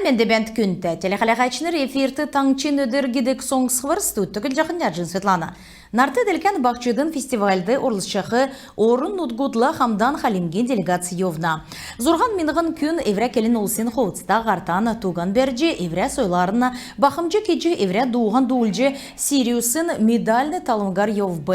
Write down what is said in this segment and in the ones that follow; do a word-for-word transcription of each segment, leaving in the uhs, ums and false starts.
Энд бәәнт, күндтә телехәләһәчнр! Эфирт «Таңһчин өдр» гидг соңсхвр. Студьд Җахнярҗин Светлана. Нарт делкән баһчудын фестивальд орлцҗах орн-нутгудла хамдан хальмгин делегац йовна. Зурһан миңһн күн эврә келн улсин хувцта һартан туган бәрҗ, эврә сойларн бахмҗ кеҗ, эврә дууһан дуулҗ, Сириусин медальн талвңгар йовв.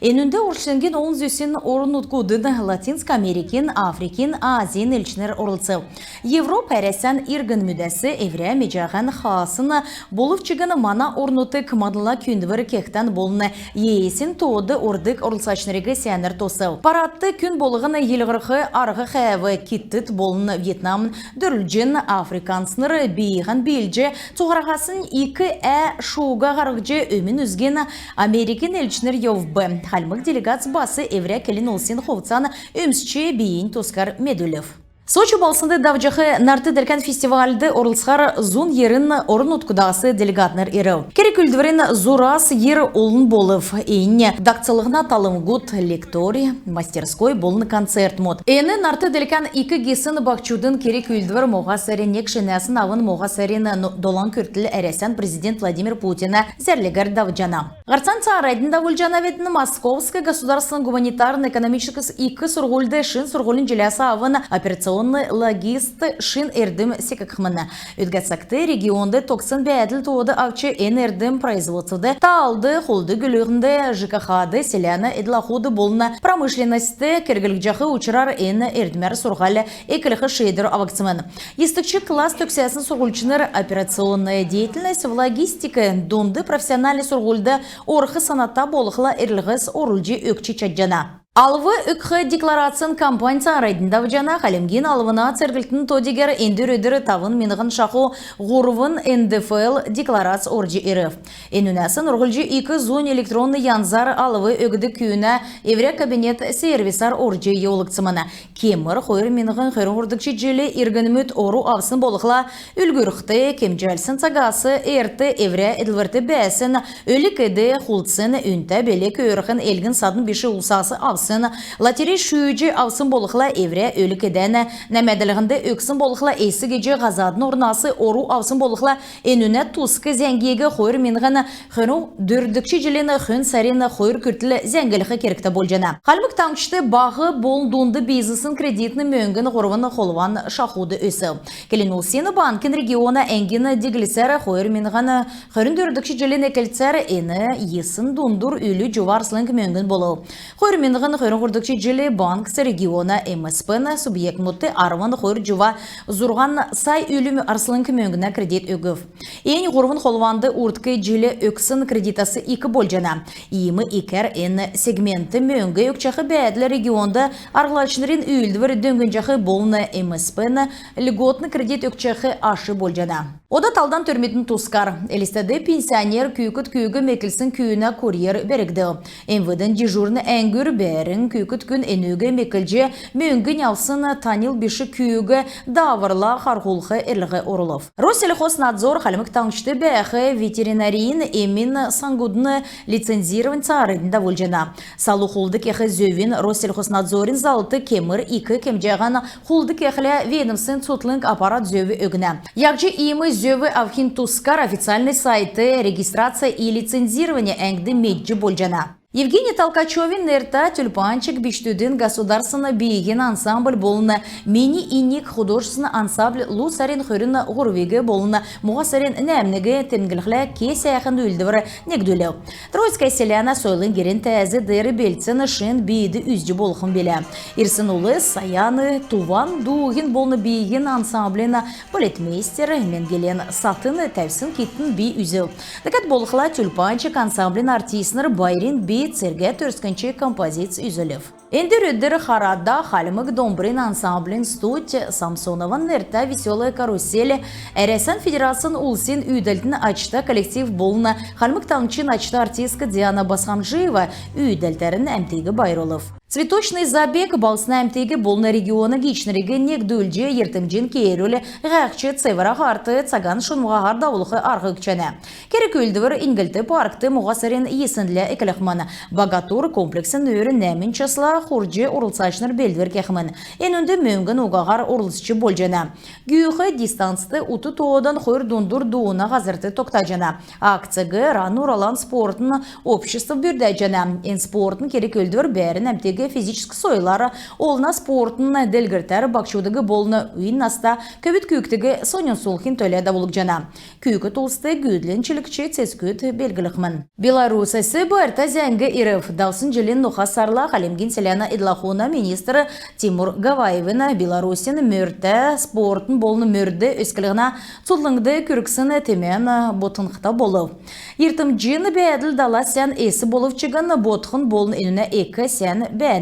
Энүнд орчлңгин олн зүсн орн-нутгудын, Латинск Америкин, Африкин, Азин элчнр орлцв. Европ, Әрәсән иргнмүдәс эврә меҗәһән хаасн болв чигн мана орн-нутг маднла күүндвр кехдән болн ЕС-ин тоод ордг орлцачнриг сәәнәр тосв. Парадт күн болһн йилһрх арһ хәәв. Китд болн Вьетнамд дөрлдҗн африканцнр бииһән биилҗ, цуһараһасн ик ә шууга һарһҗ, өмн үзгин Америкин элчнр йовв. Хальмг делегац бас эврә келн улсин хувцан өмсч, бийиннь тускар медүлв. Сочи балһснд давҗах нарт делкән фестивальд орлцхар зун йирн орн-нутгудас делегатнр ирв. Керг-үүлдврин зурас йир олн болв. Эннь дакцалһна талвңгуд, лекторий, мастерской болн концертмуд. Эн нарт делкән ик гисн баһчудын керг-үүлдвр моһа сарин нег шинәс авн моһа сарин долан күртл Әрәсән президент Владимир Путина зәрлгәр давҗана. Һарцан цааранднь давулҗанавидн. Московск государственн гуманитарн-экономическ ик сурһульд шин сурһулин җиләс авн операционн лагерьт шин эрдм секгдхмн. Өдгә цагт регионд тогтсн бәәдл тоод авч, эн эрдм производствд, таалд, хулд-гүүлһнд, ЖКХ-д, селәнә эдл-ахуд болн промышленностьд керглгдҗәх учрар эн эрдмәр сурһуль эклх шиидвр авгдсмн. Йисдгч класс төгсәсн сурһульчнр «Операционная деятельность в логистике» дунд профессиональн сурһульд орх саната болхла, эрлһс орулҗ өгч чадҗана. Алв өгх декларацин кампань цааранднь давҗана. Хальмгин алвна церглтин то-дигәр эндр өдр тавн миңһн шаху һурвн НДФЛ декларац орҗ ирв. Энүнәс орһулҗ ик зунь электронн янзар алв өгдг күүнә эврә кабинет сервисәр орҗ йовулгдсмн. Кемр хойр миңһн хөрн һурвдгч җил иргнмүд ору авсн болхла, үлгүрлхд, кемҗәлсн цагас эрт эврә эдлврт бәәсн өлг-эд, хулдсн, үнтә белг өөрхн элгн-садн биш улсас авсн, лотерей шүүҗ авсн болхла, эврә өлг-эдән нәәмәдлһнд өгсн болхла, эс гиҗ һазадын орнас ору авсн болхла, энүнә туск зәңгиг хойр миңһн хөрн дөрвдгч җилин хөн сарин хойр күртл зәңглх кергтә болҗана. Хальмг Таңһчд баһ болн дунд бизнесин кредитн мөңгн һурвн холван шахуд өсв. Келн улсин банкин региона әңгин диглсәр хойр миңһн хөрн дөрвдгч җилин эклцәр эн йисн дундур үлү җува арслң мөңгн болв. Хойр миңһн хөрн һурвдгч җил банкс региона МСП-н субъектмүдт арвн хойр җува зурһан сай үлү арслң мөңгнә кредит өгв. Эн һурвн холванд урдк җил өгсн кредитәс ик болҗана. Иим икәр эн сегментд мөңг өгчәх бәәдл регионд арһлачнрин үүлдвр дөңнҗәх болн МСП-н льготн кредит өгчәх аш болҗана. Ода талдан төрмүдин тускар. Элстд пенсионер күүкд күүг меклсн күүнә курьер бәргдв. МВД-н дежурн әңгүр бәәрн күүкд күн энүг меклҗ, мөңгинь авсн таньл биш күүг дааврла харһулх эрлһ орулв. Россельхознадзор Хальмг Таңһчд бәәх ветеринарин эмин саңгудын лицензировань цааранднь давулҗана. Салу хулд кех зөвин Россельхознадзорин залвр кемр ик кемҗәһән хулд кехлә, ведомствин цутхлң аппарат зөв өгнә. Яһҗ иим зөв авхин тускар официальн сайтд «Регистрация и лицензирование» әңгд медҗ болҗана. Евгений Толкачевин нертә «Тюльпанчик» бичкдүдин государственн бииһин ансамбль болн «Мини иньг» художественн ансамбль лу сарин хөрн һурвиг болн моһа сарин нәәмниг темдглхлә, ке сәәхн үүлдвр негдүлв. Троицкое селәнә сойлын герин тәәз деер белдсн шин биид үзҗ болхмн билә. Ирсн улс «Саяны», «Туван» дууһин болн бииһин ансамблин балетмейстер Менгелен Сатын тәвсн китдин би үзв. Дәкәд болхла, «Тюльпанчик» ансамблин артистнр байрин би, цергә-төрскнч композиц үзүлв. Эндр өдр Харада хальмг домбрин ансамблин студь, Самсонован нертә «Весёлая карусель» Әрәсән Федерацин улсин үүдәлтин ачта коллектив болн Хальмг Таңһчин ачта артистк Диана Басханджиева үүдәлтәрн әмтиг байрлулв. Цветочный забег балһсна әмтиг болн региона гиичнриг негдүлҗ, йиртмҗин кеерүл һәәхҗ, цевр аһарт цаган шунмһаһар давулх арһ өгчәнә. Керг-үүлдвр «Иньглт» паркт моһа сарин йиснлә эклхмн. «Богатур» комплексин өөр нәәмн часла хурҗ, орлцачнр белдвр кехмн. Энүнд мөңгн угаһар орлцҗ болҗана. Гүүх дистанцд ут тоодан хойр дундур дууна һазрт тогтаҗана. Акциг «Ран Уралан» спортын обществ бүрдәҗәнә. Эн спортын керг-үүлдвр бәәрн әмтиг физическ сойлар, олна спортын делгрлтәр, баһчудыг болн үйн наста көвүд күүкдиг соньмсулхин төлә давулгдҗана. Күүкд улст гүүдлин чилгч цецгүд белглхмн. Беларусяс байрта зәңг ирв. Давсн җилин ноха сарла Хальмгин селәнә эдл-ахун министр Тимур Гаваевин Беларусин мөртә спортын болн мөрд өсклһнә цутхлңд күргсн темән ботхта болв. Йиртмҗин бәәдл дала сән эс болв чигн, ботхн болн энүнә эк сән бәәнә.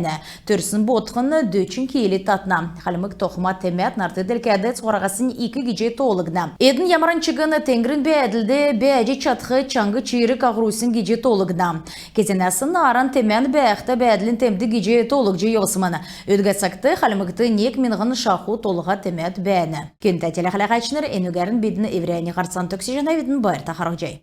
Төрсн ботхн дөчн кило татна. Хальмг тохма темәд нарт делкәд цуһараһаснь ик гиҗ тоолгдна. Эдн ямаран чигн теңгрин бәәдлд бәәҗ чадх чаңһ-чиирг аһрусн гиҗ тоолгдна. Кезәнәс нааран темән бәәхтә бәәдлин темдг гиҗ тоолгдҗ йовсмн. Өдгә цагт Хальмгт нег миңһн шаху толһа темәд бәәнә. Күндтә телехәләһәчнр, энүгәрн бидн эврәннь һарцан төгсәҗәнәвидн. Байрта харһцхай.